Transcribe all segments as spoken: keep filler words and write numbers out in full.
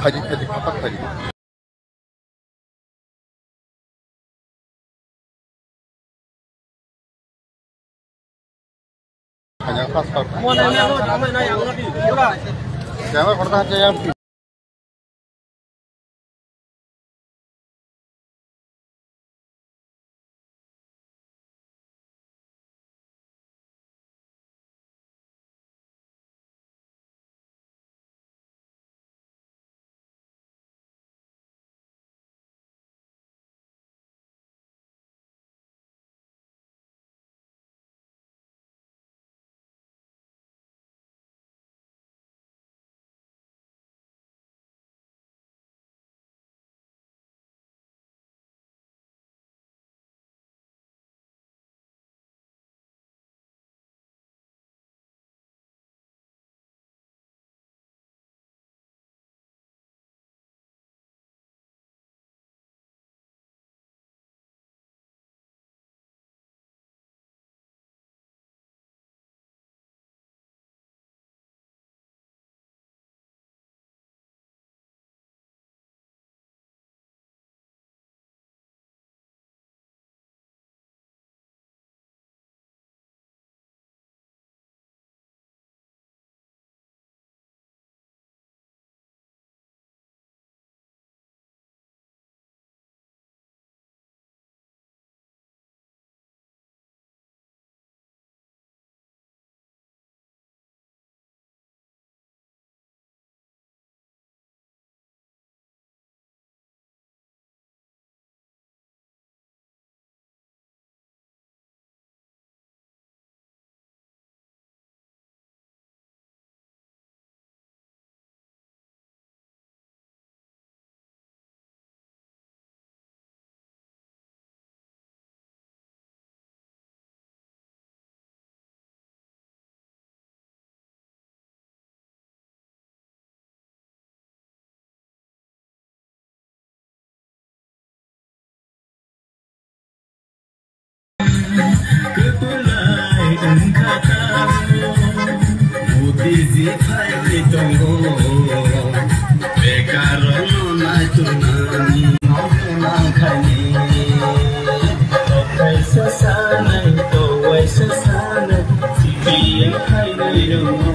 Phaidi, phaidi, phaidi, phaidi. Kanya pas pas. Yang apa kota aja yang Kwplai wngkha tamo, buddhi jiphaiwi tongo. Bekarokno naitonani nangkhaini. Kaisa sanai, kaisa sanai, sibiyang khainai rokno.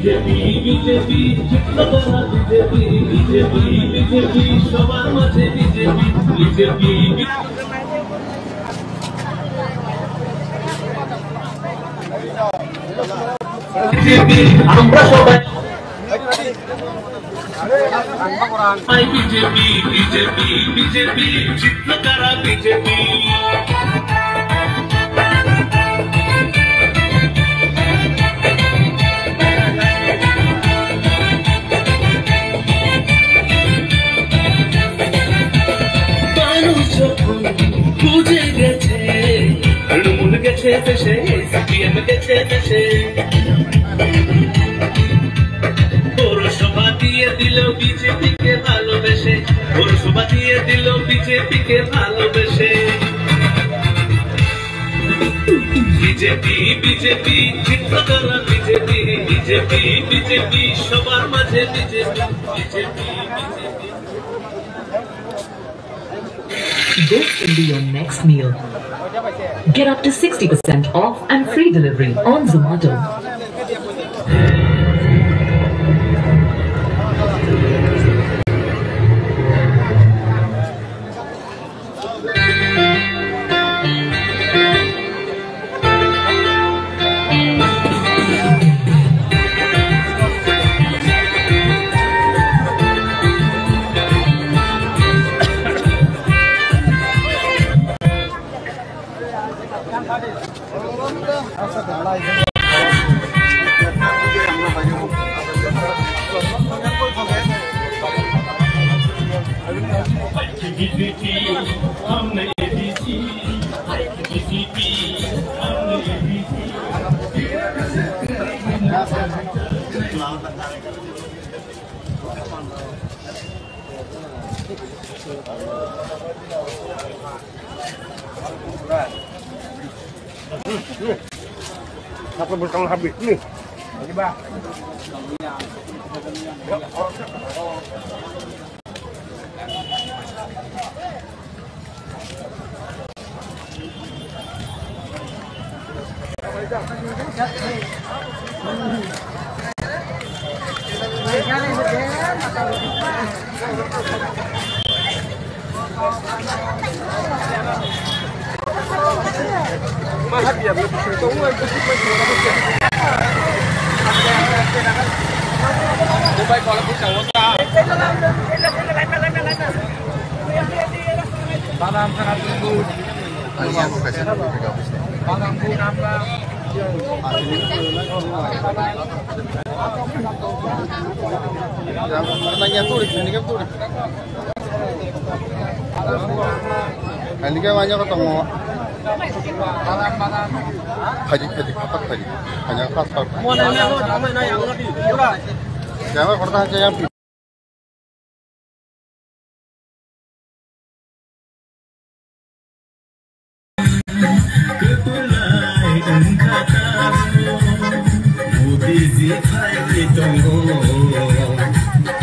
BJP, BJP, জিন্দাবাদ, BJP, BJP, BJP, সবার আমরা সবাই BJP, BJP, BJP, চিত্রকারা বিজেপি। মানুষ যখন বুঝে গেছে, তৃণমূল গেছে দেশে, সিপিএম গেছে দেশে। পৌরসভা দিয়ে দিল বিজেপিকে ভালোবেসে, পৌরসভা দিয়ে দিল বিজেপিকে ভালোবেসে। বিজেপি, বিজেপি, চিত্রকলা বিজেপি, বিজেপি, বিজেপি, সবার মাঝে BJP, BJP, BJP. This will be your next meal. Get up to sixty percent off and free delivery on Zomato. Satu berkang habis nih. Lagi, Bang. Badam sangat tunggu. Ang yan ko kasi na pagkagawis na. Badam po nambang. Ang yan tulik, ang yan tulik. Ang yan ko tongo. Phaidi, phaidi, phatak phaidi. Ang yan pas pas. Yang ko korta ang yan. Kwplai wngkha tabuk, Modi ji phaiwi tongo.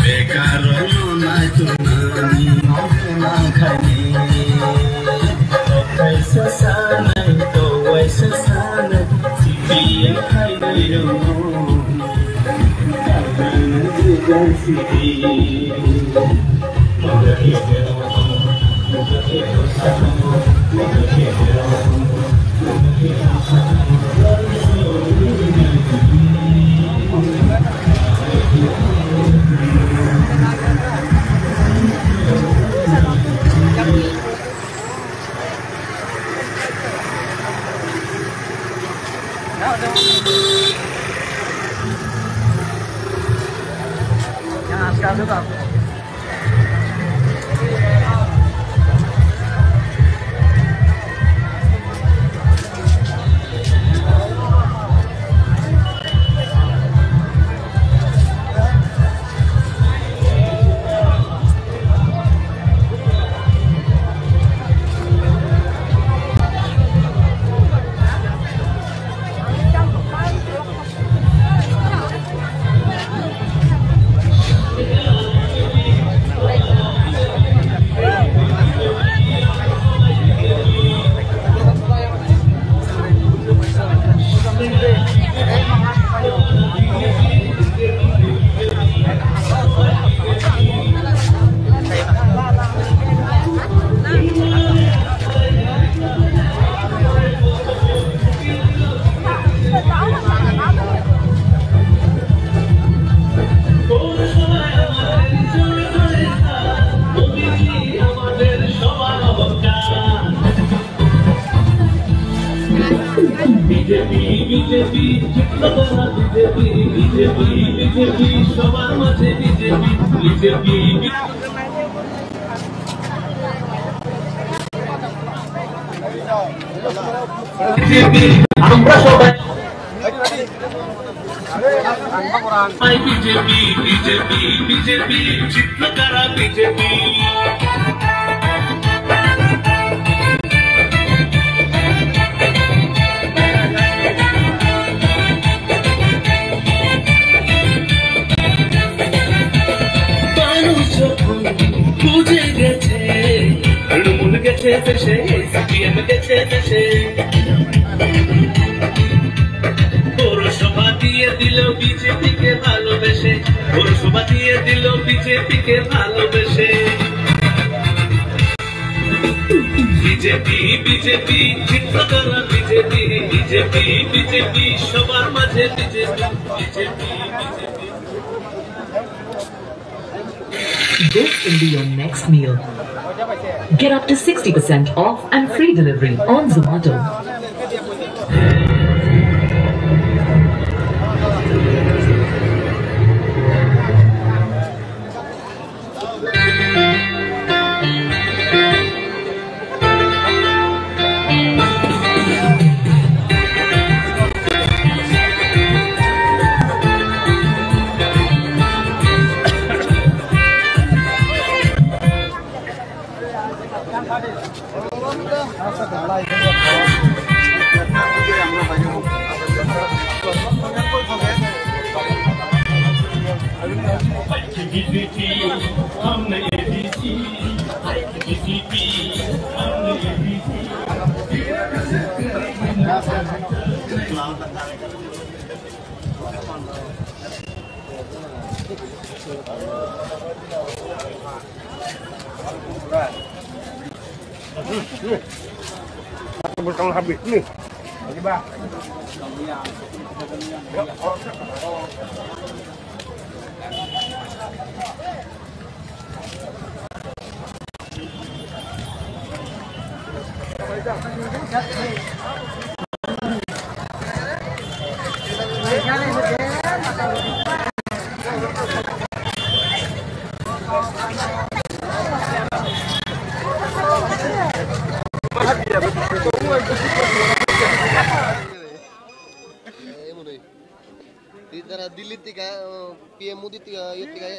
Bekarno naitongnani nokhe nangkhaini. Tokhaisa sanai, towaisa sanai, C P M phaiwi rwngo. BJP, BJP, চিত্রকরা BJP, BJP, BJP, সবার মাঝে BJP, BJP. BJP, আমরা সবাই। BJP, BJP, BJP, চিত্রকরা বিজেপি। মানুষ যখন বুঝে গেছে, তৃণমূল গেছে দেশে, সিপিএম গেছে দেশে। পৌরসভা দিয়ে দিল বিজেপিকে ভালোবেসে, পৌরসভা দিয়ে দিল বিজেপিকে ভালোবেসে। বিজেপি, বিজেপি, চিত্রকরা বিজেপি, বিজেপি, বিজেপি, সবার মাঝে BJP, BJP, BJP. This will be your next meal. Get up to sixty percent off and free delivery on Zomato. Tara Delhi tika, P M Modi tika, iyo tika ya.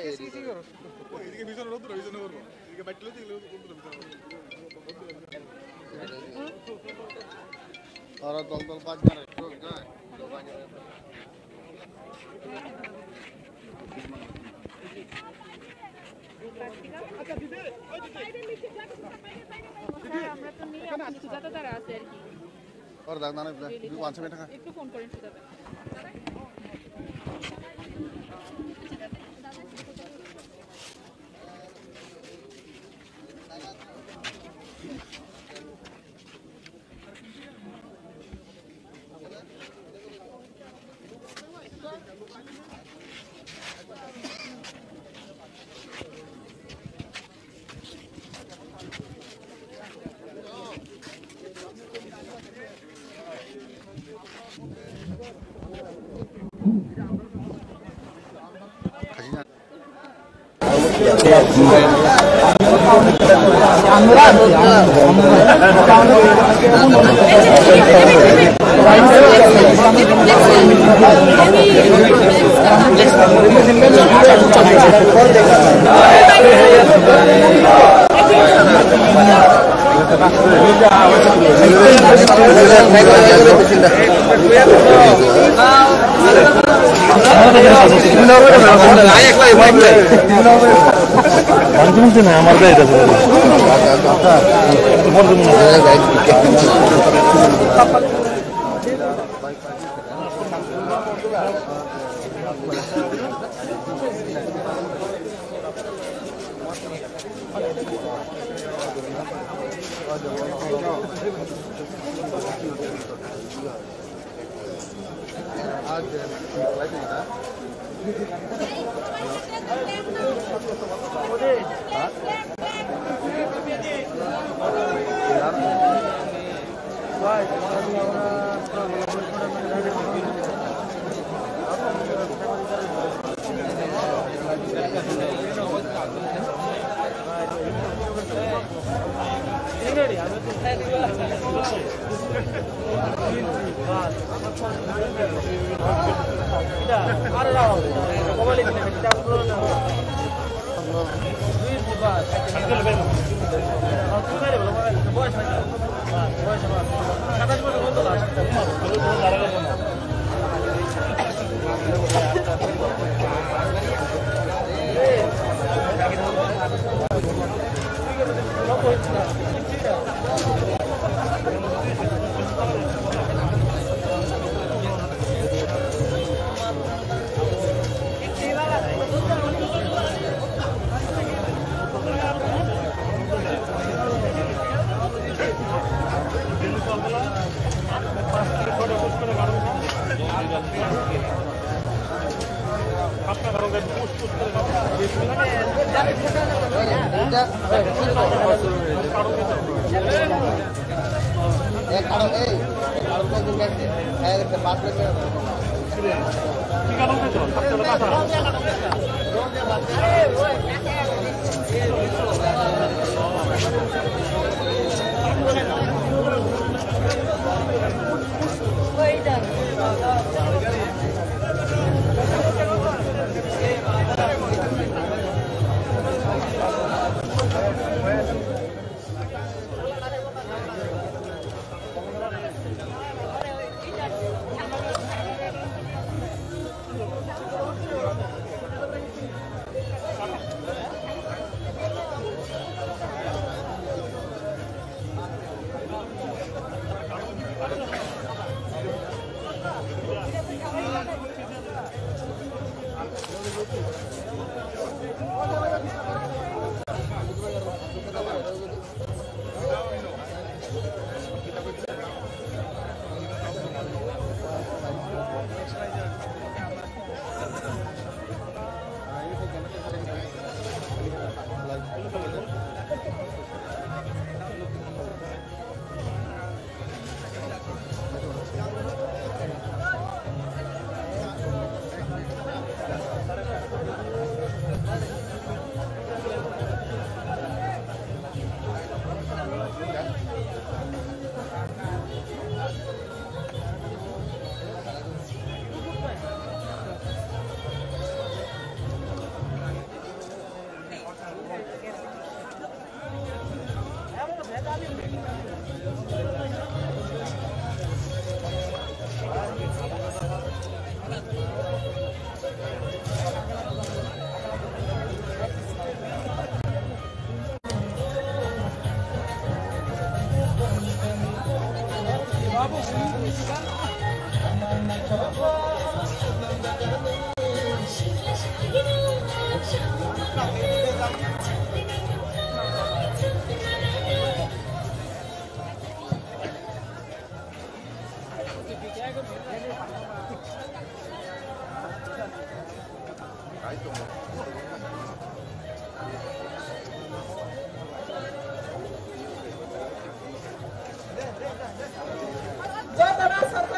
Oro dol dol baj mare. আমরা তো নেই, আপনি সুজাতা তারা আছে আর কি। Oro dak nanai bwle, bini wansa bai thangkha. একটু ফোন করেন Sujata. Jotono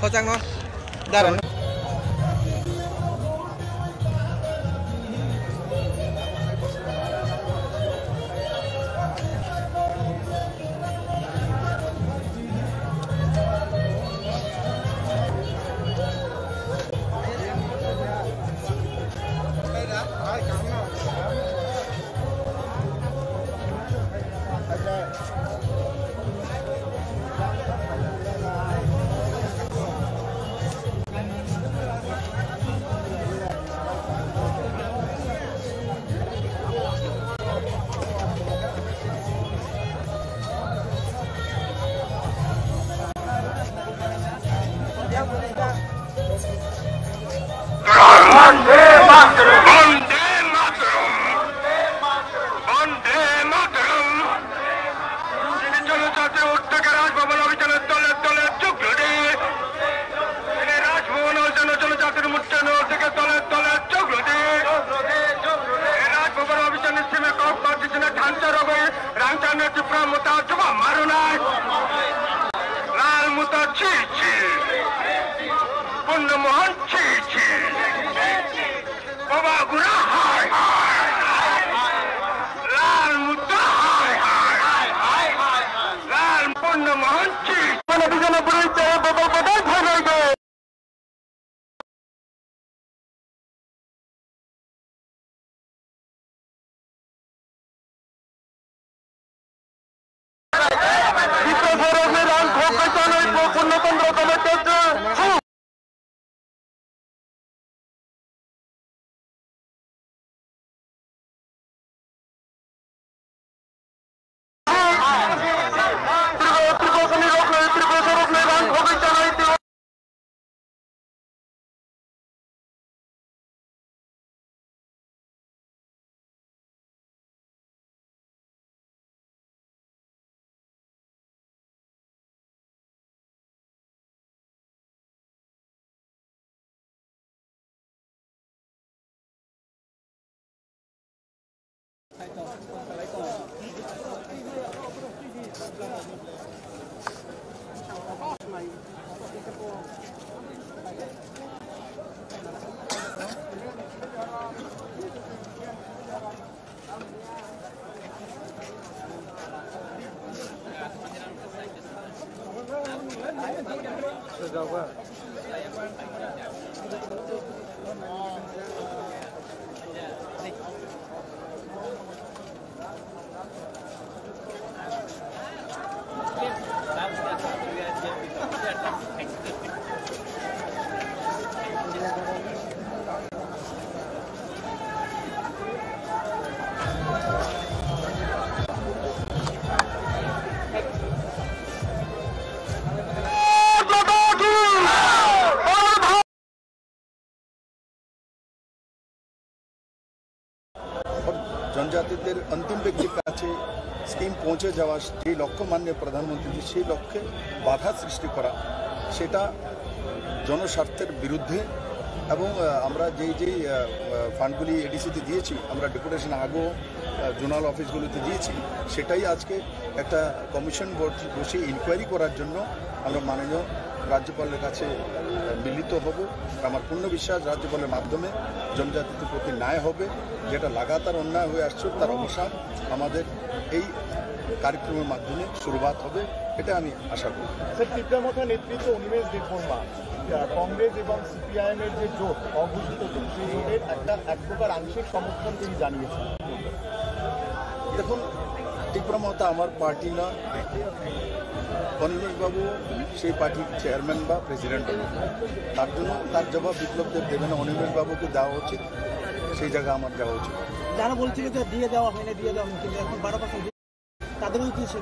Khojangno daron. Bande mataram! Bande mataram! Bande mataram! Chini jana jati utteke Raj Bhavan abhijane tole tole joglo de. Chini Raj Bhavan abhijane jana jati utteke tole tole joglo de. Raj Bhavan abhijane sime kok parti sine dhancha rogoi rangchane Tipra mota juba marunai. Lal mota chi chi. Punna Mohan chi chi. Baba Gura hai hai. Lal Mutta hai hai. Lal Punna Mohan chi. Mana bijana buri chaya babal badal bhanai de. জনজাতিদের অন্তিম ব্যক্তির কাছে স্কিম পৌঁছে যাওয়া, যে লক্ষ্য মাননীয় প্রধানমন্ত্রীজি, সেই লক্ষ্যে বাধা সৃষ্টি করা, সেটা জনস্বার্থের বিরুদ্ধে। এবং, আহ, আমরা যেই যেই, আহ, আহ, ফান্ডগুলি এডিসিতে দিয়েছি, আমরা ডেপুটেশন আগেও, আহ, জোনাল অফিসগুলিতে দিয়েছি, সেটাই আজকে একটা কমিশন বস-, বসে ইনকোয়ারি করার জন্য আমরা মাননীয় রাজ্যপালের কাছে, আহ, মিলিত হব। আমার পূর্ণ বিশ্বাস রাজ্যপালের মাধ্যমে জনজাতিদের প্রতি ন্যায় হবে। যেটা লাগাতার অন্যায় হয়ে আসছে, তার অবসান আমাদের এই কার্যক্রমের মাধ্যমে শুরুয়াত হবে, এটা আমি আশা করি। স্যার, তিপ্রা মথা নেতৃত্বে অনিমেষ দেববর্মা, আহ, কংগ্রেস এবং সিপিআইএম এর যে জোট, অঘোষিত জোট, সেই জোটের একটা এক প্রকার আংশিক সমর্থন তিনি জানিয়েছেন। দেখুন, তিপ্রা মথা আমার পার্টি নয়। অনিমেষ বাবু সেই পার্টির চেয়ারম্যান বা প্রেসিডেন্ট নয়। তার জন্য তার জবাব বিপ্লব দেব দেবেন, অনিমেষ বাবুকে দেওয়া উচিত, সেই জায়গা আমার যাওয়া উচিত। যারা বলছিল যে দিয়ে দেওয়া হয়নি, দিয়ে দেওয়া হয়নি, কিন্তু এখন বারো পার্সেন্ট তাদেরও কি সে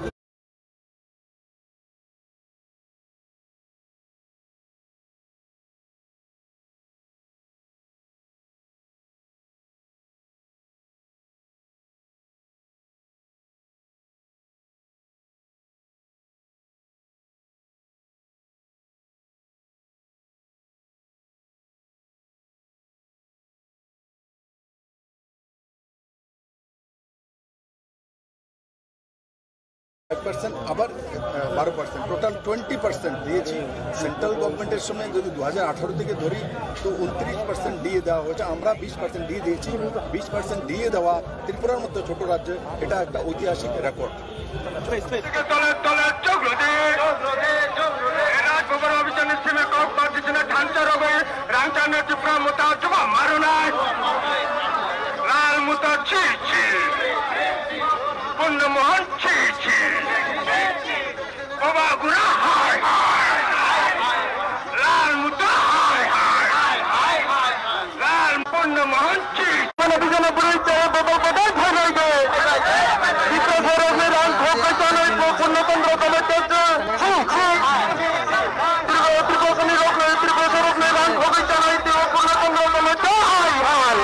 ফাইভ পার্সেন্ট, আবার, আহ, বারো পার্সেন্ট, টোটাল টোয়েন্টি পার্সেন্ট দিয়েছি। সেন্ট্রাল গভর্নমেন্টের সময় যদি দু হাজার আঠারো থেকে ধরি, তো উনত্রিশ পার্সেন্ট ডিএ দেওয়া হয়েছে, আমরা বিশ পার্সেন্ট ডিএ দিয়েছি। বিশ পার্সেন্ট ডিএ দেওয়া ত্রিপুরার মতো ছোট রাজ্যে এটা একটা ঐতিহাসিক রেকর্ড। দলে দলে যোগ দিন। এ রাজভবন অভিযানের সীমা কম পার্টিশনের ঢাঞ্চা রবে, রাংচানো ত্রিপুরা মোটা জুবা মারো নাই। লাল মোটা ছি ছি। পূর্ণ মোহন ছি ছি। বাবা গুরা হায় হায়। লাল মোটা হায় হায়। লাল পূর্ণ মোহন ছি। মানে বিজনপুরের চেয়ে বদল বদল ভোগাইবে। বিপ্লব সৌরভের রাং খোকাই চালাই পূর্ণতন্ত্র দলের কাছে। ছি, ছি। ত্রিপুরা, ত্রিপুরা সৌরভ নেই, ত্রিপুরা সৌরভ নেই, রাং খোকাই চালাই পূর্ণতন্ত্র দলের কাছে। হায়, হায়।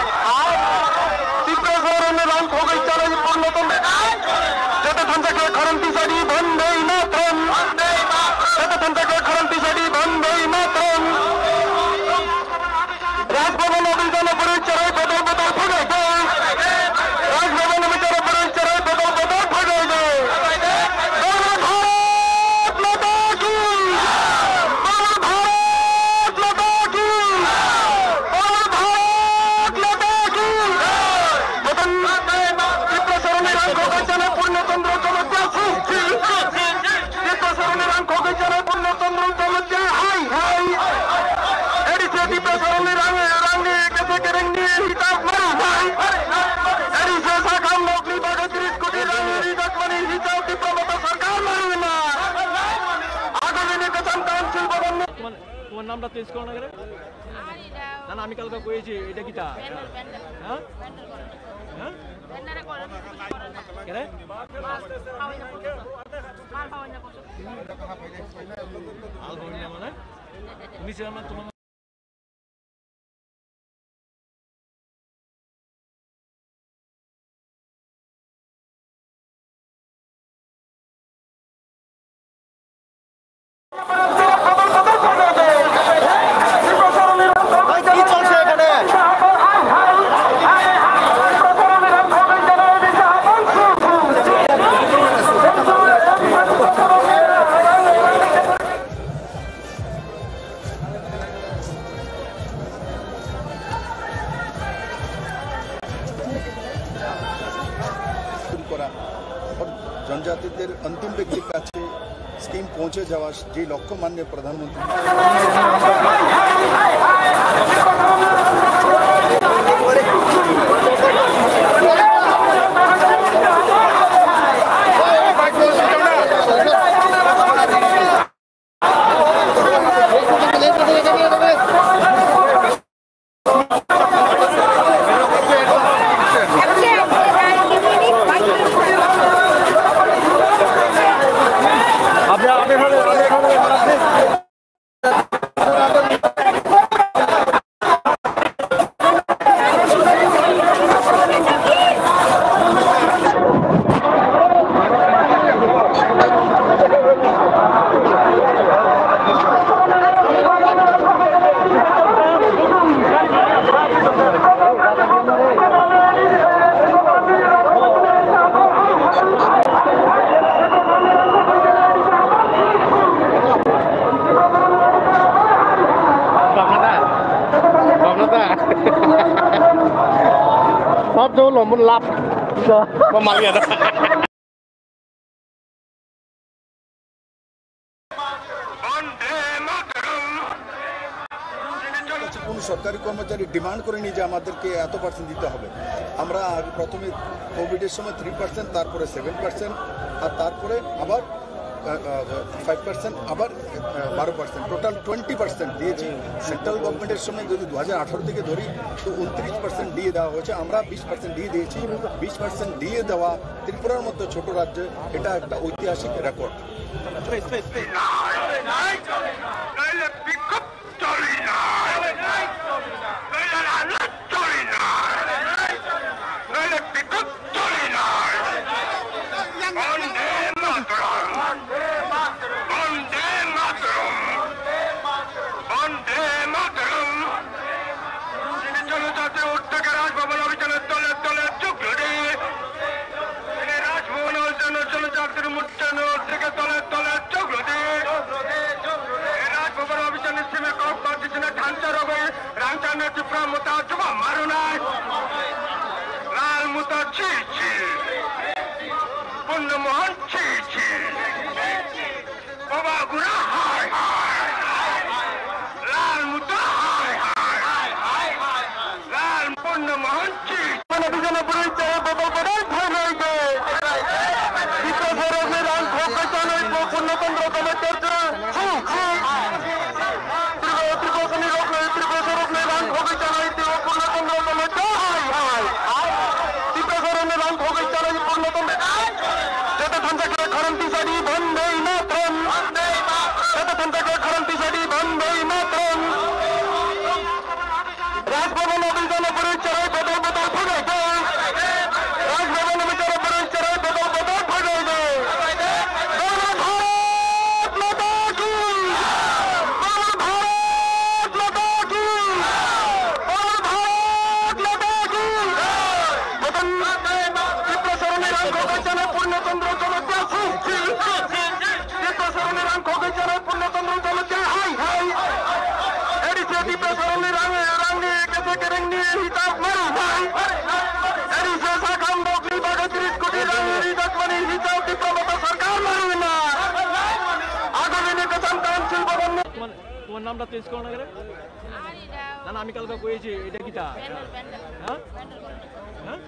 ত্রিপুরা সৌরভের রাং খোকাই চালাই পূর্ণতন্ত্র। যত থানচাকে খরম পিসারি বন্দে মাতরম। যত থানচাকে খরম পিসারি বন্দে মাতরম। রাজভবন অভিযান উপরে চড়াই বদল বদল ফাটাই দেয়। রাজভবন অভিযান উপরে চড়াই বদল বদল ফাটাই দেয়। বন্দে ভারত মাতা কি। বন্দে ভারত মাতা কি। বন্দে ভারত মাতা কি। বদন ত্রিপুরা সরণি রাম গোপাল পূর্ণচন্দ্র জনতা। ত্রিপুরা সরণি রাং খোকাই চালাই পূর্ণচন্দ্র জনতা। হাই হাই। এডিসি ত্রিপুরা সরণি রাং, রাংনি কেসে কেরেংনি হিসাব মারি নাই। এডিসি সাকাম নকলি বাগে ত্রিশ কোটি রাংনি হিসাব মারি হিসাব ত্রিপুরা মতো সরকার মারি না। আগামী নির্বাচন কাউন্সিল ভবন। তোমার, তোমার নামটা চেঞ্জ করো না কেন? না, না, আমি কালকে কইছি, এটা কিতা? হ্যাঁ? হ্যাঁ? কেরে? আল হইনা মানে? তুমি সে আমার তোমার করা, জনজাতিদের অন্তিম ব্যক্তির কাছে স্কিম পৌঁছে যাওয়া, যে লক্ষ্য মাননীয় প্রধানমন্ত্রী তো লম্বন লাভ। কাছে কোনো সরকারি কর্মচারী ডিমান্ড করেনি যে আমাদেরকে এত পার্সেন্ট দিতে হবে। আমরা আগে প্রথমে কোভিডের সময় থ্রি পার্সেন্ট, তারপরে সেভেন পার্সেন্ট, আর তারপরে আবার ফাইভ পার্সেন্ট, আবার বারো পার্সেন্ট, টোটাল টোয়েন্টি পার্সেন্ট দিয়েছি। সেন্ট্রাল গভর্নমেন্টের সময় যদি দু হাজার আঠারো থেকে ধরি, তো উনত্রিশ পার্সেন্ট দিয়ে দেওয়া হয়েছে, আমরা বিশ পার্সেন্ট দিয়ে দিয়েছি। বিশ পার্সেন্ট দিয়ে দেওয়া ত্রিপুরার মতো ছোট রাজ্যে এটা একটা ঐতিহাসিক রেকর্ড। নইলে বিক্ষোভ চলি না, নইলে আন্দোলন চলি না, নইলে বিক্ষোভ চলি না। বন্দে মাতরম, বন্দে মাতরম, বন্দে মাতরম। জনজাতি উদ্যোগে রাজভবন অভিযানে তলে তলে যোগ দিন। রাজভবন অভিযানে জনজাতির উদ্যোগে তলে তলে যোগ দিন। রাজভবন অভিযানে সীমা কক্ষ দিচ্ছিল ঢাঞ্চা রবে রাংচানো ত্রিপুরা মোতা জুবা মারুনাই। লাল মোতা ছি ছি। পূর্ণ মোহন ছি ছি। বাবা গুড়া হায় হায়। লাল মুদ্রা হায় হায়। লাল পূর্ণ মহান চিজ। মানে বিজনপুরের চেয়ে বদল বদল ভয় রয়েছে। বিপ্লবের রাং ভোগ চালই পূর্ণতন্ত্র কমিটির জন্য। ছি, ছি। ত্রিপুরা, ত্রিপুরা সরকার, ত্রিপুরা সরকার রাং ভোগ চালই পূর্ণতন্ত্র কমিটি হায় হায়। ত্রিপুরা সরকার রাং ভোগ চালই পূর্ণতন্ত্র। Jata thansa khe khorang tisadi Bande Mataram. Jata thansa khe khorang tisadi Bande Mataram. Raj Bhavan office-o bwrwi chwrai bodol bodol phailaijak. Raj Bhavan office-o bwrwi chwrai bodol bodol phailaijak. Bolo Bharat Mata ki! Bolo Bharat Mata ki! Bolo Bharat Mata ki! Botan Tripura Soroni Rangkhogwi Chanai Purno Chandra Jamatia si, si, si, si. Tripura Soroni Rangkhogwi Chanai Purno Chandra Jamatia hai, hai. A D C Tripura Soroni rang, rangni kese kerengni hisab mari, mari. A D C sakam bokni bagwi tris koti rangni rijak mani hisab Tripura Motha Sarkar mari na. Agami ni Kasam Council Bhavan ni তোমার নামটা চেঞ্জ করো না কেন? না, না, আমি কালকে কইছি, এটা কিতা? হ্যাঁ? হ্যাঁ?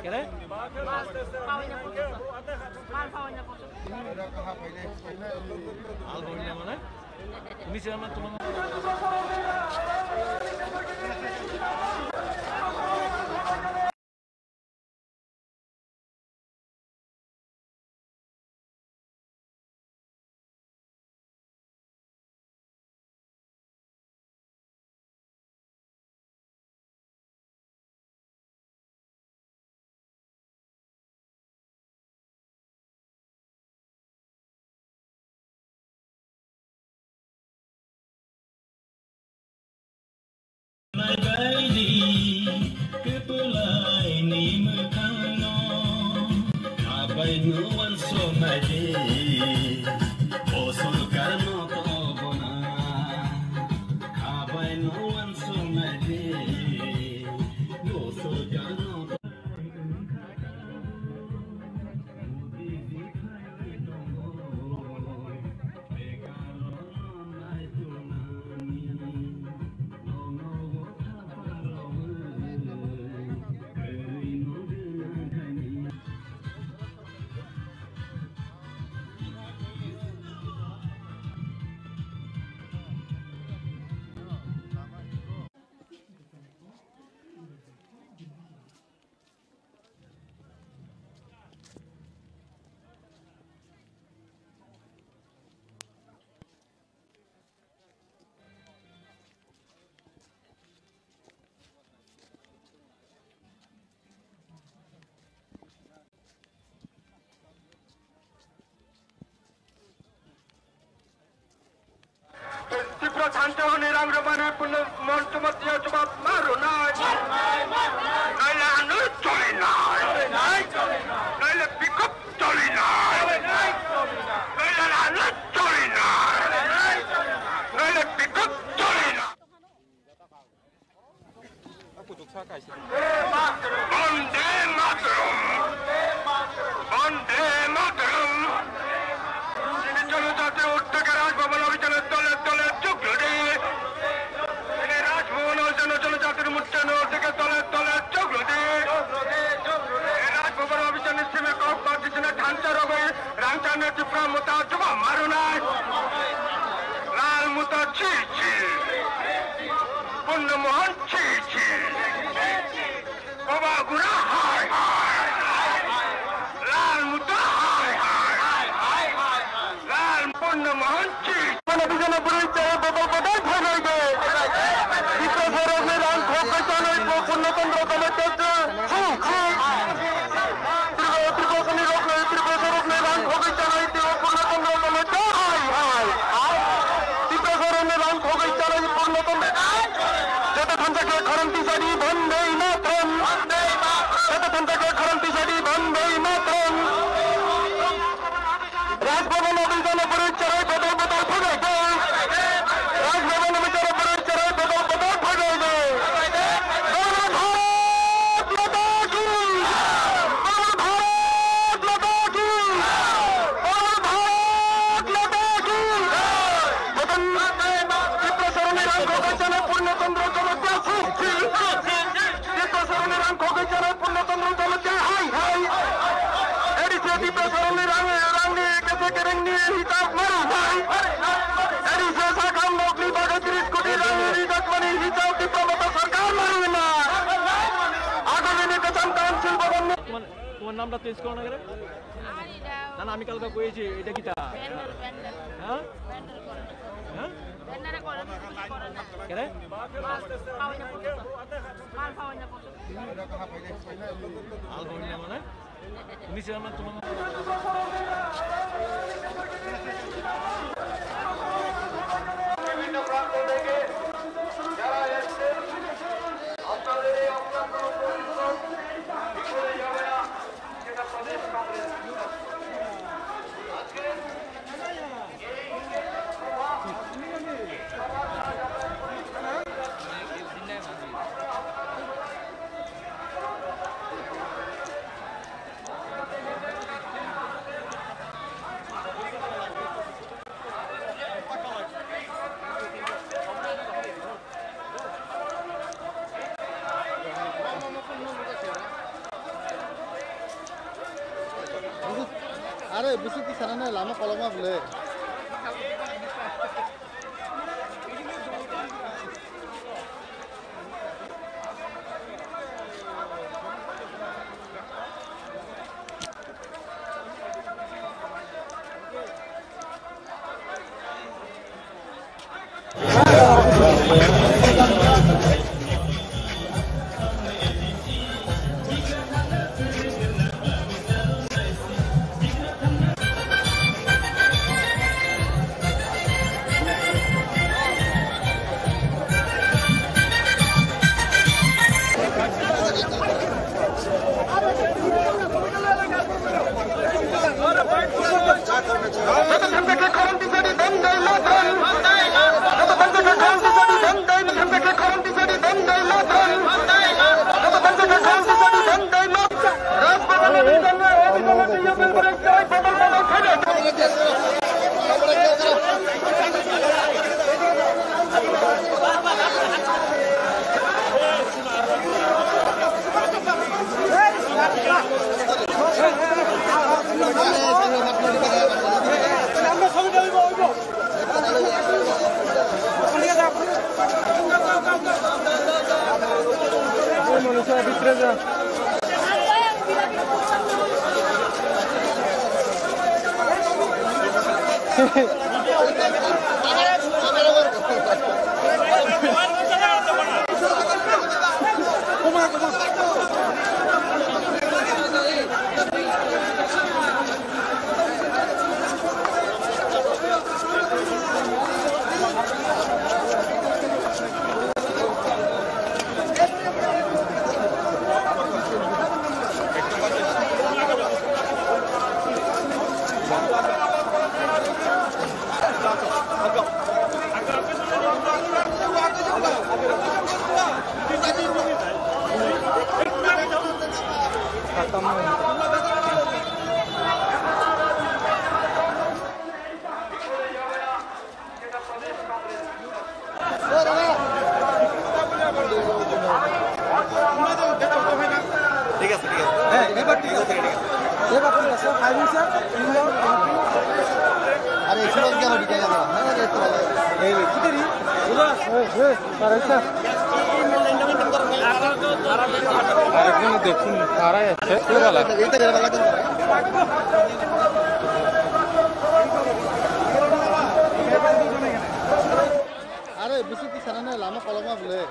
কেন? মাল পাওয়া না মানে? তুমি সে আমার তোমার Tripura Shanti Honi Rang Romani Punno Monchumatiya Jubab Marunai. Naile Anu Cholinai. Naile Bikop Cholinai. Naile Anu Cholinai. Naile Bikop Cholinai. Ano Tipra Motha juma marunai. Lal Motha chi chi. Punna Mohan chi chi. Baba Gura hai hai. Lal Motha hai hai. Lal Punna Mohan chi. Mana bijana buri chai bodol bodol phai bai de. Tipra sarok ni rang khok bai chanai bo Punna Chandra Kamatia chi chi. Tripura, Tripura rokni, Tripura rokni rang khogwi chanai tio Purna Chandra Kamatia hai hai. Tripura rokni rang khogwi chanai Purna Chandra. Joto thansa khe khorang tisadi Bande Mataram. Joto thansa khe khorang tisadi Bande Mataram. Raj Bhavan o bijana bwrwi cherai bodol bodol phaibai de. Raj Bhavan o bijana bwrwi cherai bodol bodol phaibai de. Bharat Mata ki! Bharat Mata ki! Bharat Mata ki! Joto Tipra saroni rang khogwi chanai Purna Chandra Kamatia. Tipra saroni rang khogwi chanai Purna Chandra Kamatia hai hai. A D C Tipra saroni rang, rangni kese kerengni hisab mari hai. A D C sakam nokni bagwi tris koti rang rijak mani hisab Tipra Motha sarkar mari na. Agulini kwcham council bhavan ni তোমার, তোমার নামটা চেঞ্জ করো না কেন? না, না, আমি কালকে কইছি, এটা কিতা? হ্যাঁ? হ্যাঁ? কেন? আল হইলে মানে? তুমি ছিলাম না, তোমার বিভিন্ন প্রান্ত থেকে যারা এসছেন, আপনাদের এই অক্লান্ত পরিশ্রম বিফলে যাবে না, সেটা প্রদেশ কংগ্রেস। আজকে Are, bisi tisana nai lama koloma bole. ঠিক আছে, ঠিক আছে। হ্যাঁ, এবার ঠিক আছে, ঠিক আছে। Are, surat gelo di kaya. Are, to. Ei, kitari? Surat. Ei, ei, para ita. Are, kono dekhun, para ita. Pura la. Ita gelo la. Are, bisi ti sana na lama koloma bole.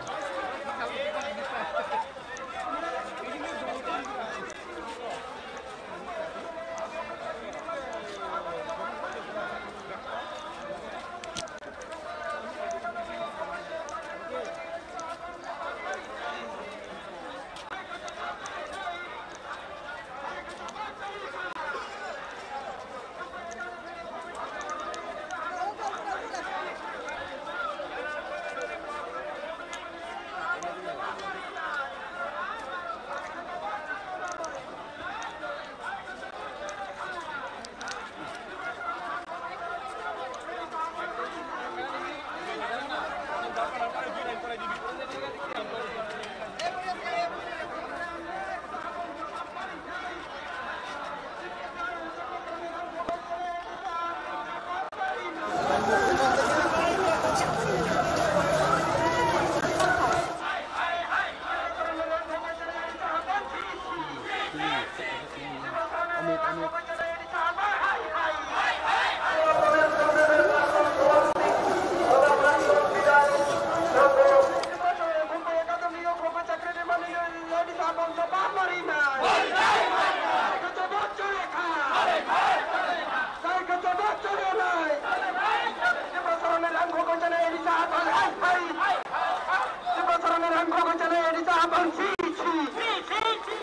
Tiprasarani rang kogwi chanai A D C Afan hai hai. Tiprasarani rang kogwi chanai A D C Afan si si.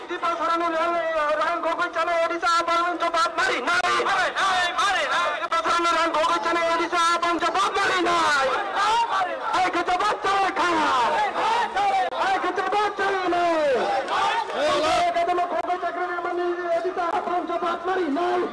Tiprasarani rang, rang kogwi chanai A D C Afan jobab mari nai. Tiprasarani rang kogwi chanai A D C Afan jobab mari nai. Hai khe jobab chai kha. Hai khe jobab chai nai. Hai khe jobab chai nai. Hai khe jobab chai nai.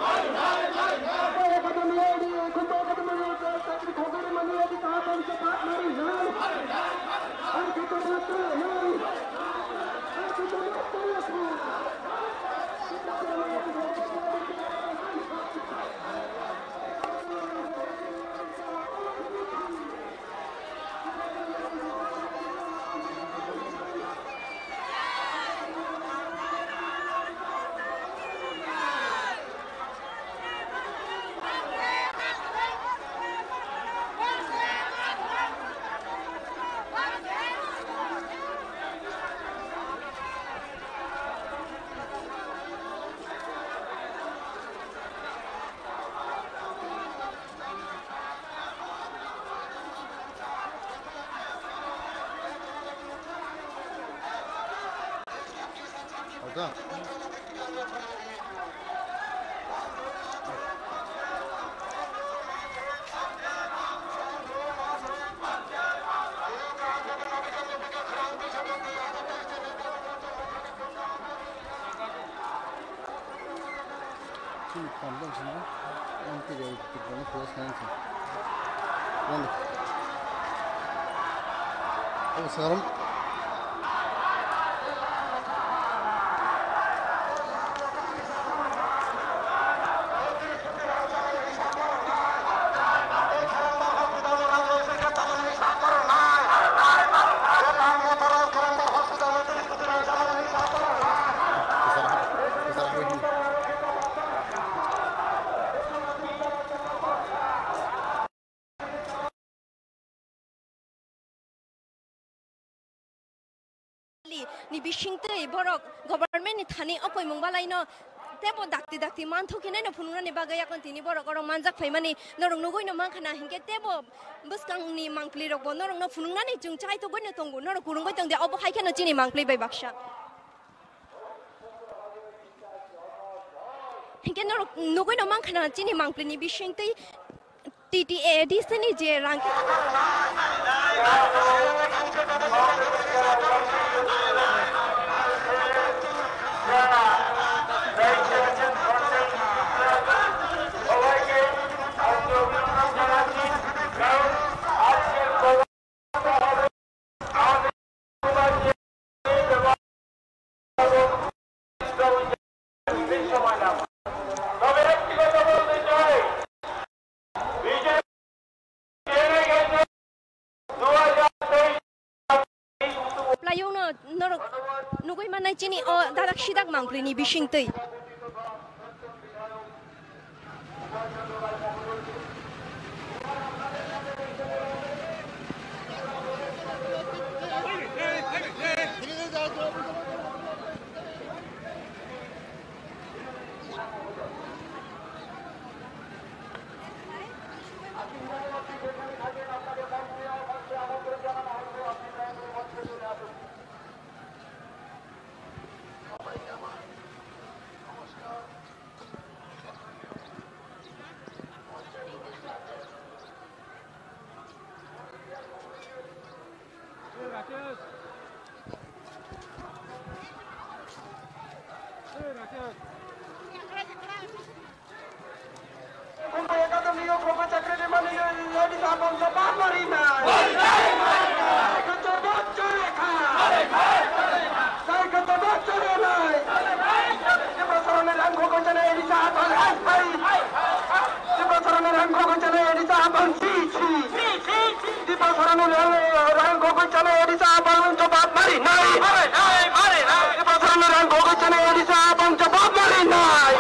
Chini pam dong sini, ang tiga tiga ni puas kan sih. Mana? Oh, sekarang. Ni bisingtwi borok government ni thani o koimung balaino tebo dakti dakti manthok hinwi no phunuknani bagwi yakon tini borok oro manjak phaimani norok nugwi no mankha na hinkhe tebo bwskangni mangpli rokbo norokno phunuknani chwng chaitogwi no tongo, norok kwrwngwi tongdi, obo hai kheno chini mangpli bai baksa. Hinkhe norok nugwi no mankha na chini mangpli ni bisingtwi T T A D C ni je rang. Chini o dadak sidak mangpli ni bising twi. Kumbaya kadam niyo koko chakri di mani yo yo di sabang sa pa mari na. Sai kata bachcha lekha. Sai kata bachcha lekha. Di pasarone rang koko chana edi sa abang ai ai. Di pasarone rang koko chana edi sa abang chi chi. Di pasarone rang koko chana edi sa abang jawab mari nai. Di pasarone rang koko chana edi sa abang jawab mari nai.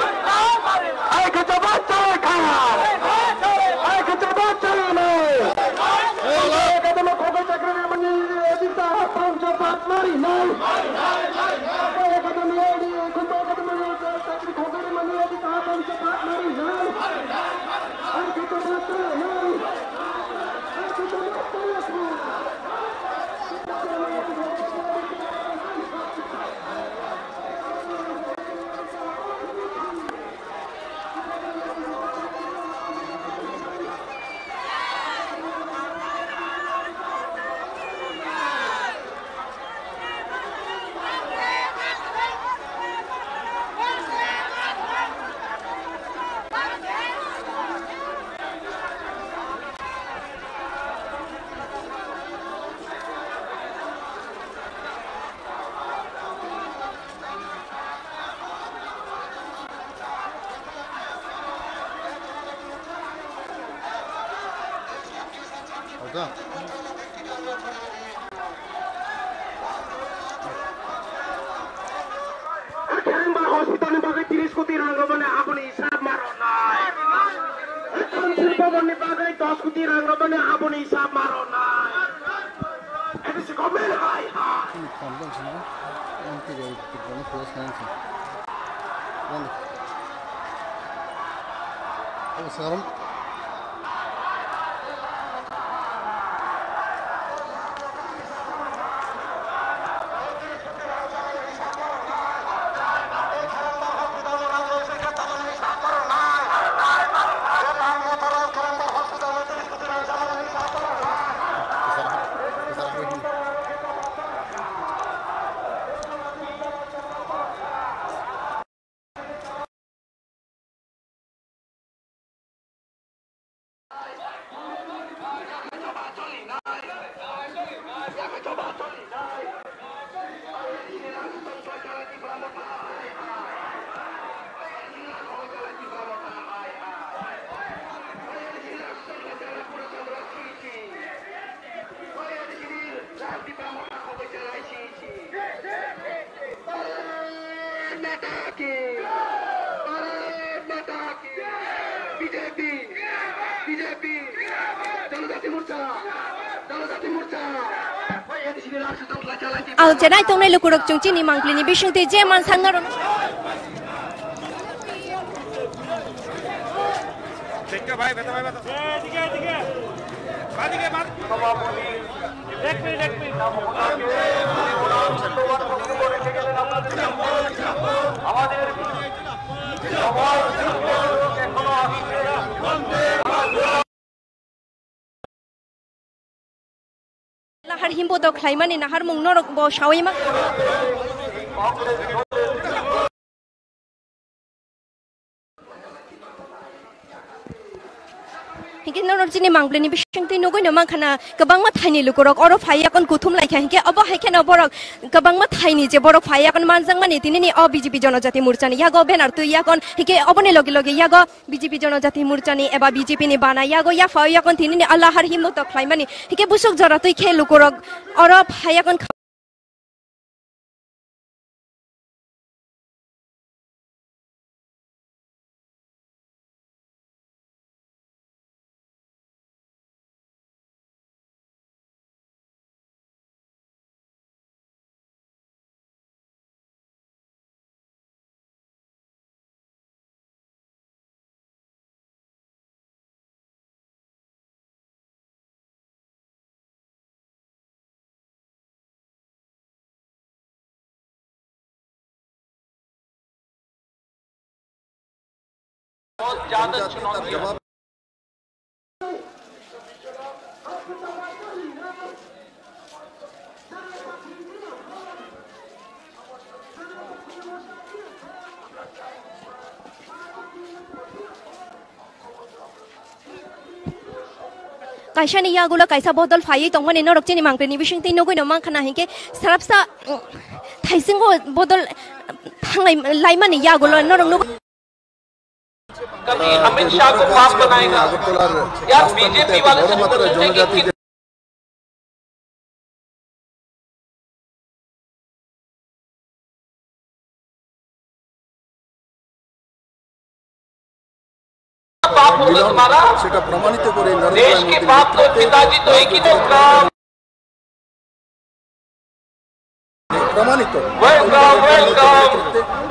Ai kata bachcha lekha. Ai kata bachcha lekha. Ai kata ma koko chakri di mani edi sa abang jawab mari nai. Ai kata ma edi koko chakri di mani edi sa abang jawab mari nai. Hospital ni bagwi tiris koti rang romani aboni hisab maronai. Silpa bhavan ni bagwi dos koti rang romani aboni hisab maronai. Hai hai. Chini phan dong sini, M P rok Tripura ni khuya sanang sini. Wani. Obo sekarang. Ang chenai tongnai lukurok chwng chini mangpli ni bisingtwi je man sakna rwno. Lahar himbo dok khlaimani naharmung norok bo sawi ma. Hinkhe norok chini mangpli ni bisingtwi nugwi no mankha na kwbangma thaini lukurok oro phai yakon kuthum laikha, hinkhe obo hai kheno borok kwbangma thaini je borok phai yakon manjakmani tinini o B J P Jonojati Morchani yago banner twi yakon, hinkhe oboni logi logi yago B J P Jonojati Morchani eba B J P ni bana yago yaphao yakon tinini a lahar himbo dok khlaimani, hinkhe busuk jora twi khe lukurok oro phai yakon. Kaisa ni yagulo kaisa bodol phaiwi tongmani norok chini mangpili bisingtwi nugwi no mankha na hinkhe sarapsa, mm, thaisingo bodol thanglai laimani yagulo norok nugwi. कभी अमित शाह को पाप बनाएगा। यार, बीजेपी वाले से पूछेंगे कि पाप होगा तुम्हारा? সেটা প্রমাণিত করে নরেন্দ্র দেশ के মোদীর पाप को নেতৃত্বে पिताजी तो एक ही तो होगा। প্রমাণিত। Welcome, welcome।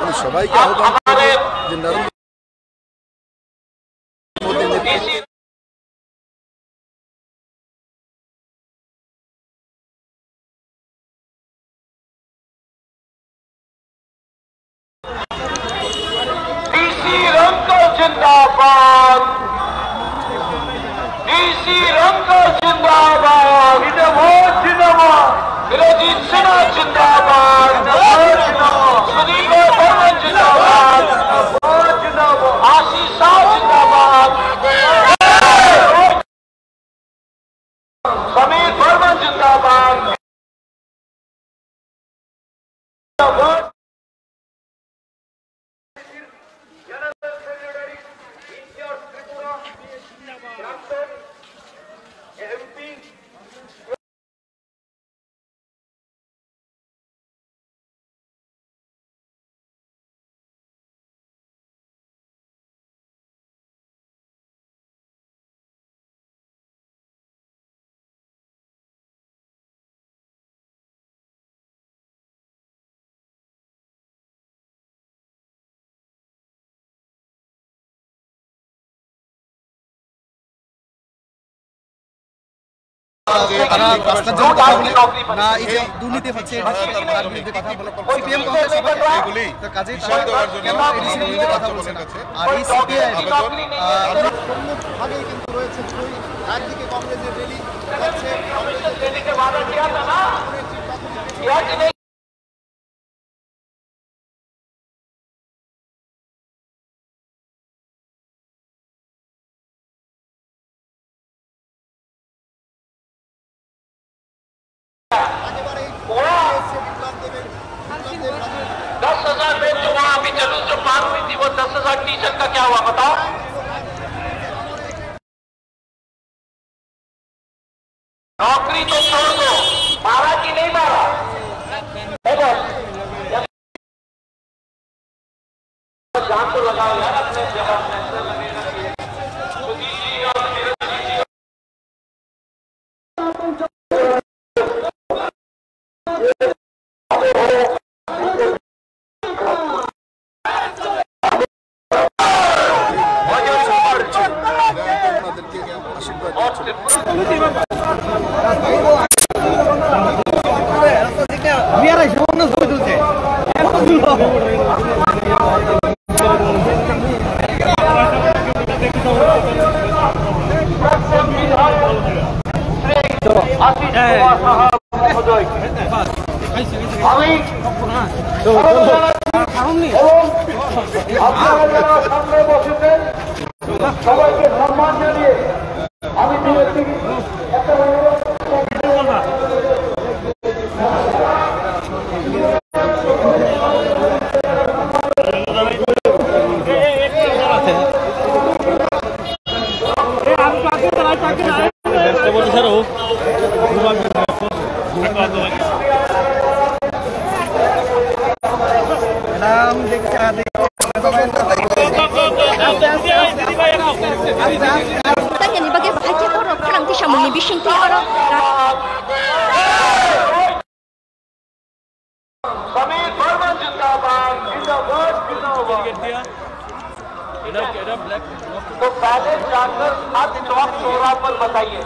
আমি সবাইকে আহ্বান করব যে নরেন্দ্র মোদীর নেতৃত্বে डीसी रंका जिंदाबाद, डीसी रंका जिंदाबाद, जिंदाबाद, जिंदाबाद। विरोजित सिन्हा जिंदाबाद, जिंदाबाद, जिंदाबाद। सुदीप वर्मा जिंदाबाद, जिंदाबाद, जिंदाबाद। आशीष शाह जिंदाबाद। समीर वर्मा जिंदाबाद। তারা ভ্রষ্টাচারের কথা বলে, না এই যে দুর্নীতি হচ্ছে, তার বিরুদ্ধে কথা বলে, সিপিএম কংগ্রেস সবাই। তো কাজেই তারা কেন এডিসির বিরুদ্ধে কথা বলছে না? আর এই সিপিআই, আহ, প্রমুখভাবেই কিন্তু রয়েছে। দুই, একদিকে কংগ্রেসের র‍্যালি যাচ্ছে, কংগ্রেসের র‍্যালিতে दस हजार लोग जो वहाँ अभी जुलूस जो पार हुई थी, वो दस हजार टीचर का क्या हुआ, बताओ? नौकरी तो छोड़ दो, मारा कि नहीं मारा? देखो, जान तो लगाओ यार, अपने जवाब। আমি এবং আপনারা যারা সামনে বসেছেন, সবাইকে সম্মান জানিয়ে আমি দু একটি একটা অনুরোধ করব। Tanya ni bagwi bahai khe borok khorang tisamungni bisingtwi oro. Sameer वर्मा जिंदाबाद, जिंदाबाद, जिंदाबाद। तो पहले जाकर हर चौक चौराहा पर बताइए।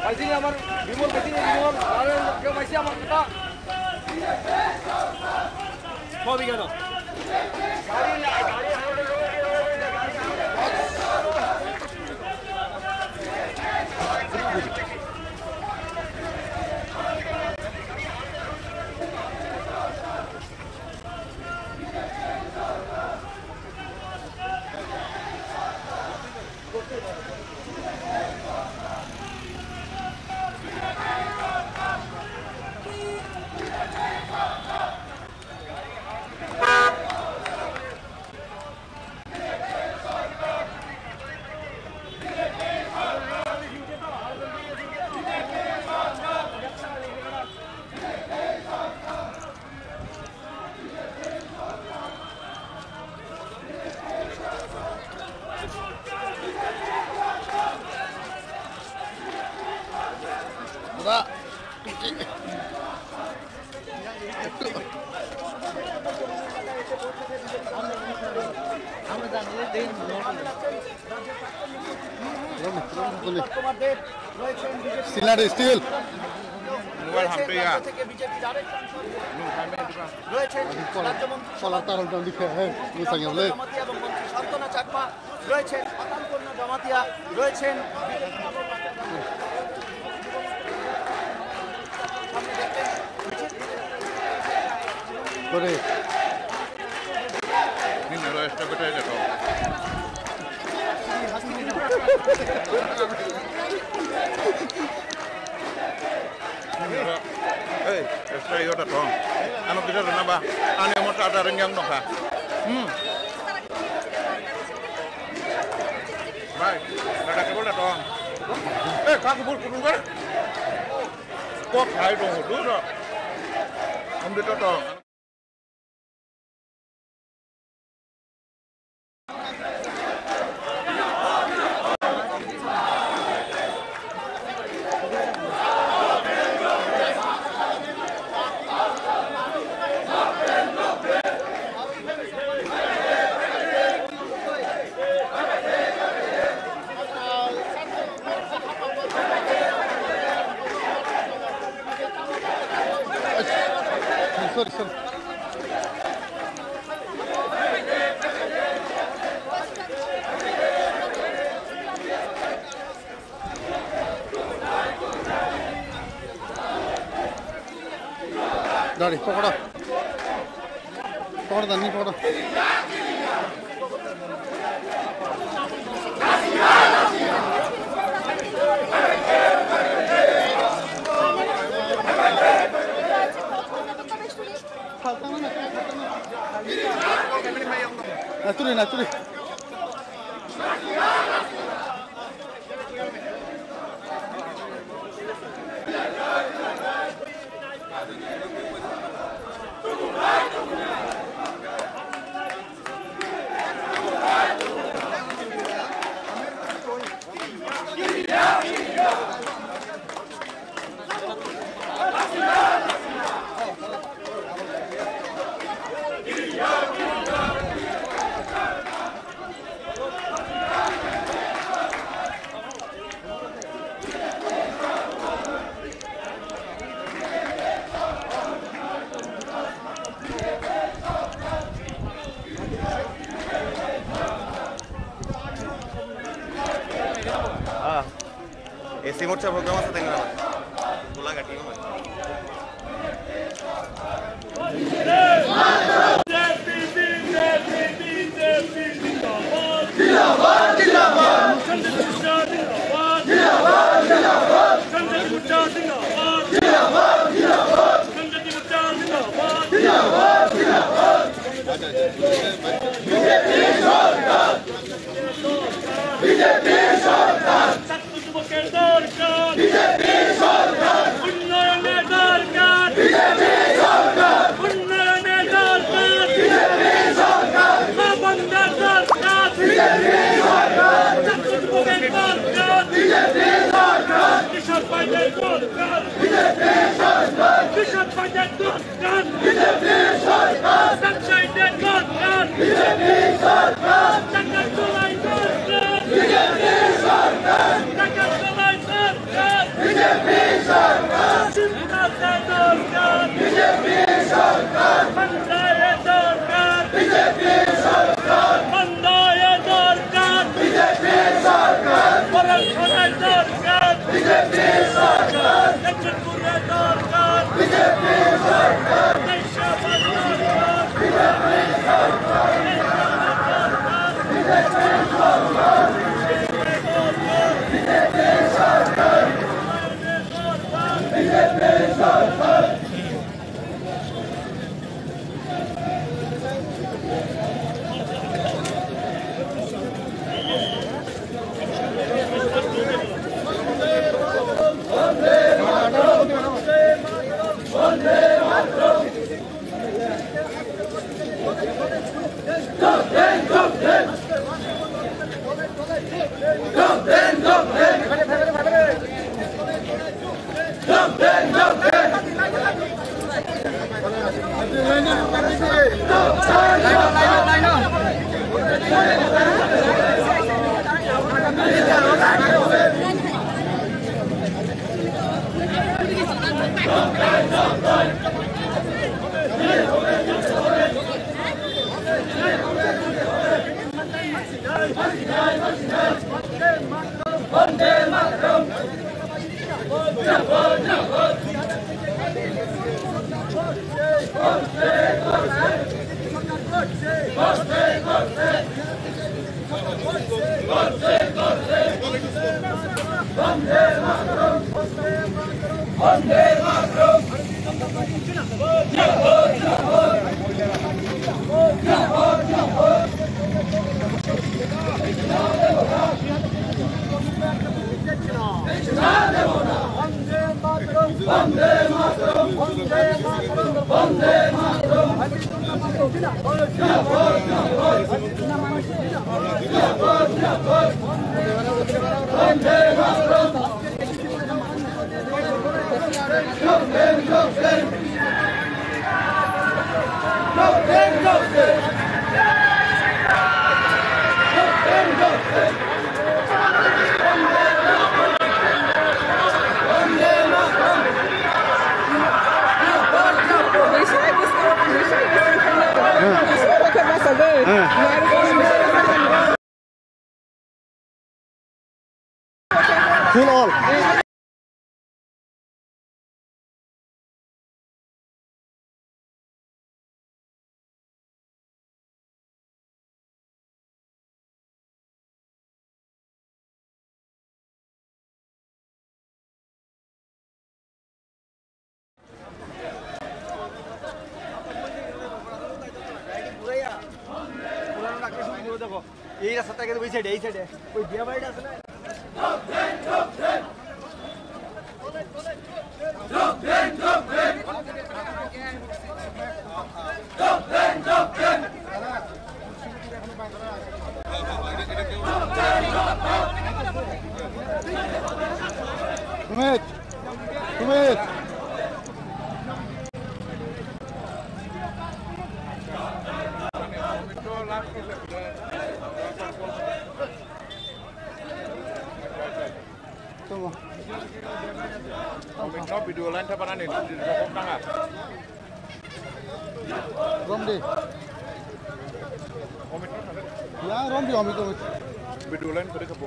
পাইছি আমার বিমল, পাইছি বিমল, আরে কেউ পাইছি আমার কথা। সবই কেন? Sinari still. Mobile hampe ya. রয়েছেন রাজ্যমন্ত্রী কলার তারল দম দিকে, হ্যাঁ, মুসাঙ্গে বলে। জমাতিয়া এবং মন্ত্রী সান্ত্বনা চাকমা রয়েছেন, পাতালকন্যা জমাতিয়া রয়েছেন। করে। Ini lo, esta bete aja, kau. Hei, extra yota thong. Ano kita rena ba? Ani amo tata rengyang nokha. Hmm. Bai, nada kebol da thong. Eh, kaku bul kurung kan? Kok hai dong hudu da. Om dito thong. Sorry, sorry. Dari, pokora. Pokora, dani pokora. Naturi, naturi. Ah, ese morcha program asa tenga. Bola gati mo. BJP সরকার। উন্নয়নের দরকার। BJP সরকার। উন্নয়নের দরকার। BJP সরকার। মা বোনদের দরকার। বিজেপি সরকার। ছাত্র যুবকের দরকার। বিজেপি সরকার। কৃষক ভাইদের দরকার। বিজেপি সরকার। কৃষক ভাইদের দরকার। বিজেপি সরকার। ব্যবসায়ীদের দরকার। বিজেপি সরকার। টাকার চোরাই দরকার। BJP Full all. এই রাস্তা থেকে ওই সাইডে, এই সাইডে। ওই বিয়া বাড়িটা আছে না? সুমিত, Sumit. Tunggu. Amit no video line thapanani, rokok tanga. Romdi. Amit no thangdi. Ya, romdi, Amit, Amit. Video line kore khabu.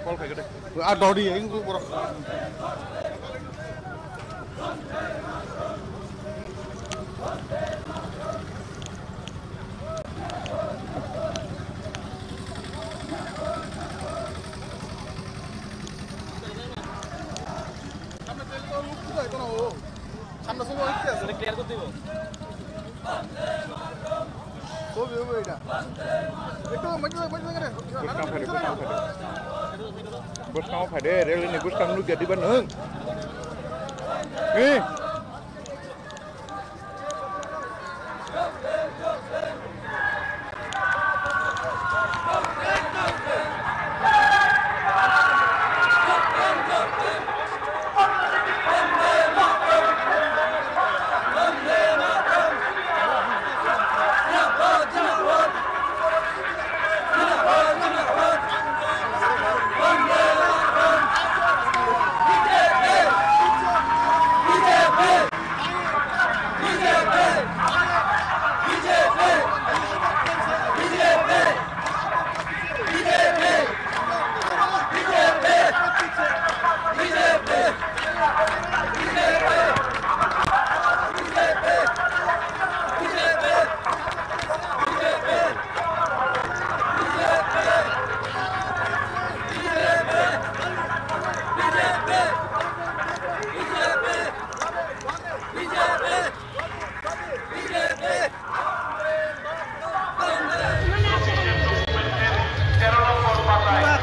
Call khai gede. Ah, dodi, yang tu borok. Bwskang phai de, bwskang phai de. Bwskango phai de, rel ni bwskang nukya diba nwng. Eh.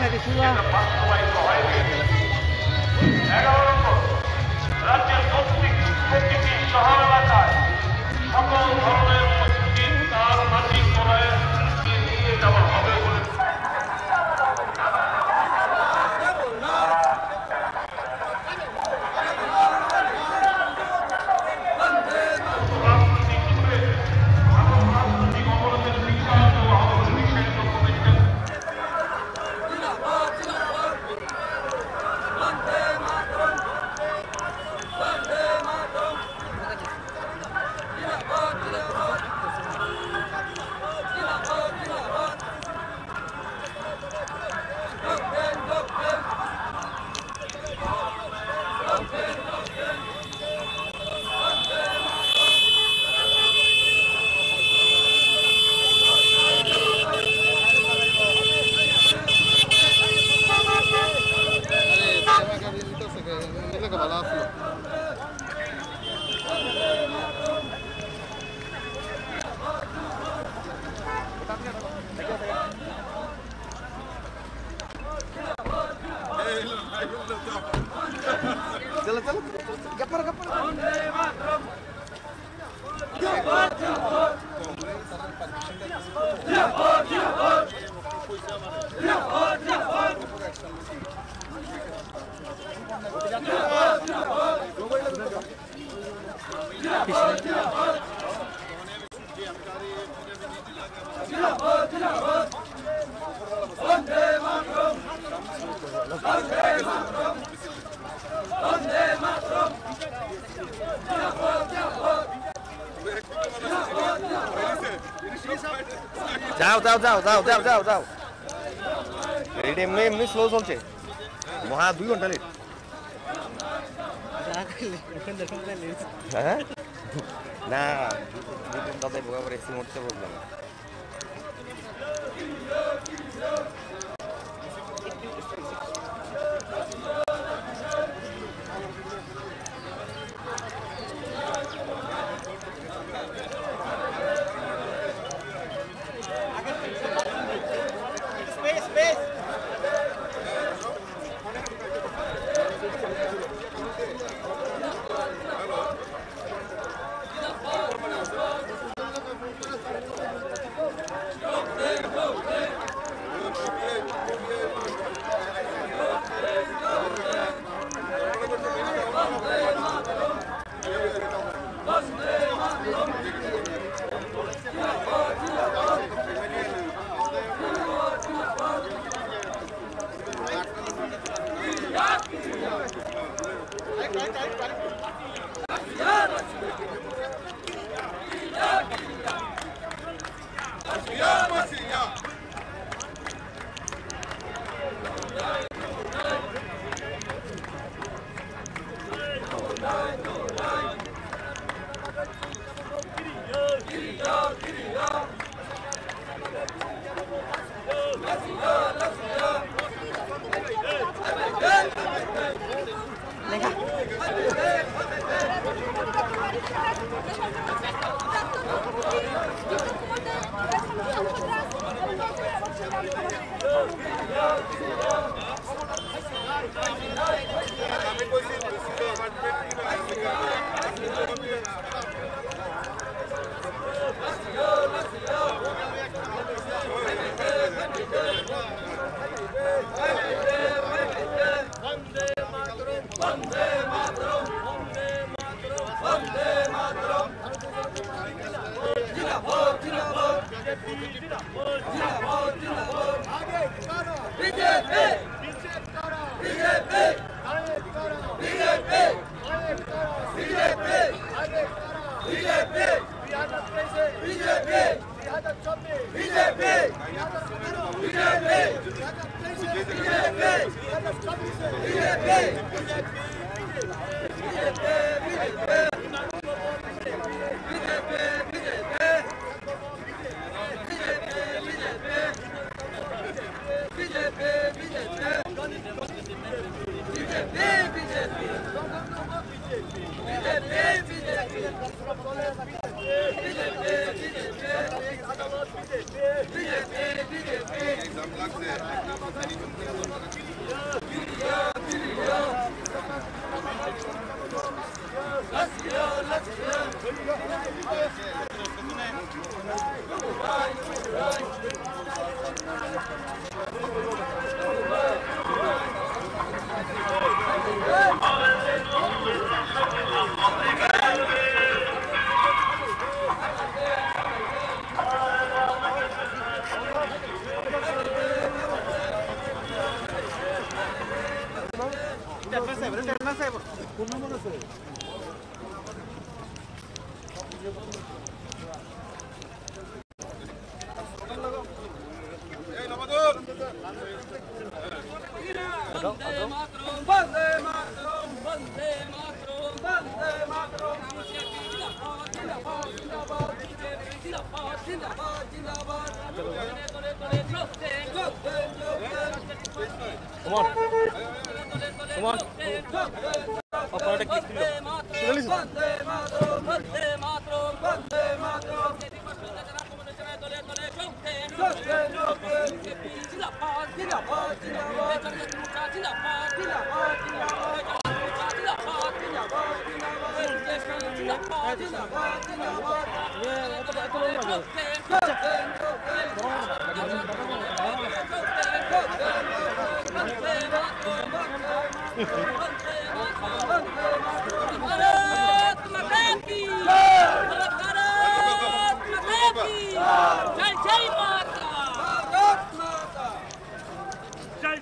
এটা বাস্তবায়িত হয়নি। এগারো নম্বর, রাজ্যের প্রত্যেক, প্রতিটি শহর এলাকায় সকল ধরনের মসজিদ তার মাটি করে নিয়ে যাওয়া হবে বলে चलो, चलो, गप्पर, गप्पर। যাও, যাও, যাও। এটা এমনি, এমনি স্লো চলছে। মহা দুই ঘন্টা লেট। হ্যাঁ? না, দুই ঘন্টা যাইবো, আবার AC motorcycle problem. Come on. Come on. Opor ekta kiss dilo. তুলে নিস? भारत माता की! भारत माता की! जय जय माता! भारत माता! जय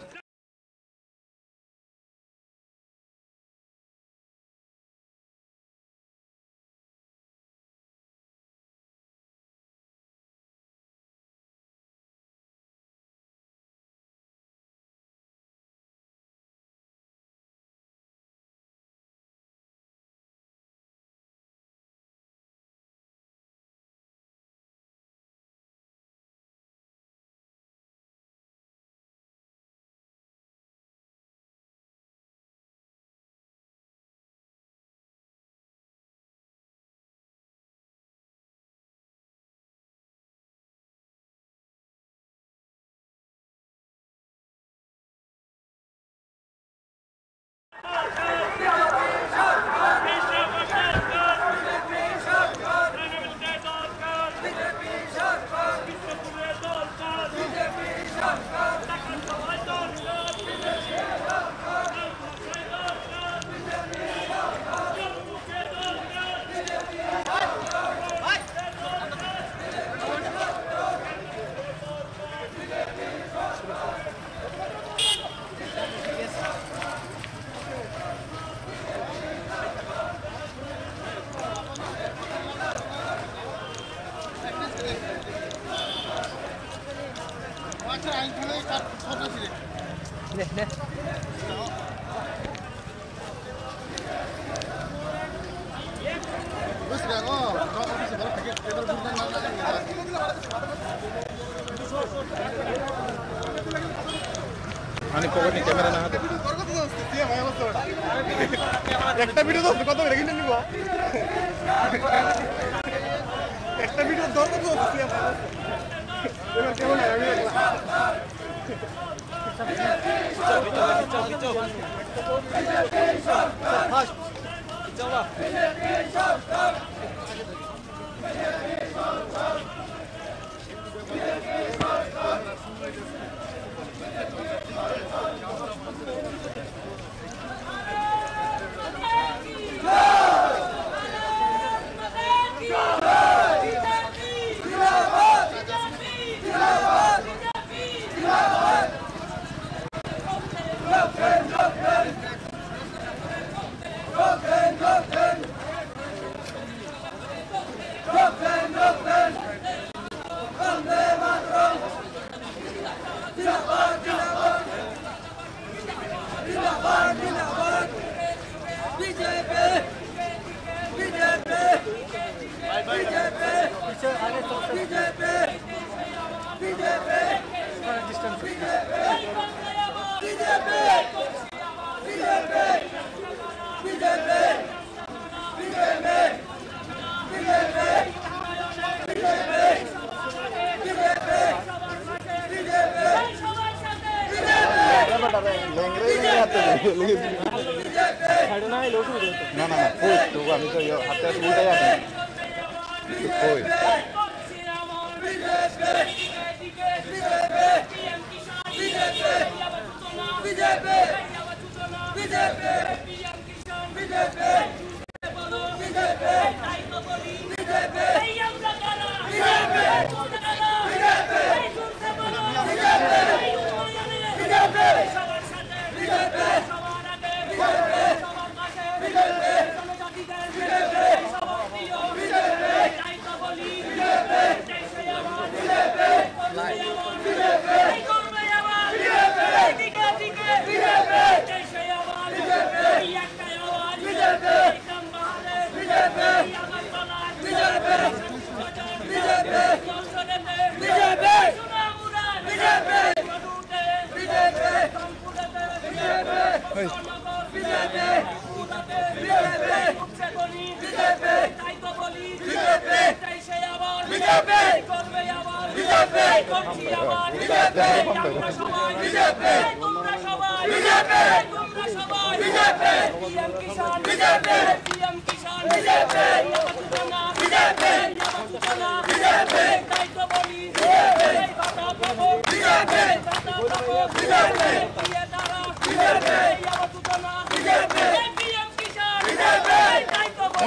Ani pocket ni camera na hato. Ekta video dosto, koto bera kintu nibo? Ekta video dosto, dosto, siya. Ebar kemon age? Ami ekla. না, না, না, কই? তো আমি তো ইয়ে হাতে উল্টাই আছি। তো কই?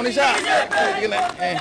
Monisa, ini, eh.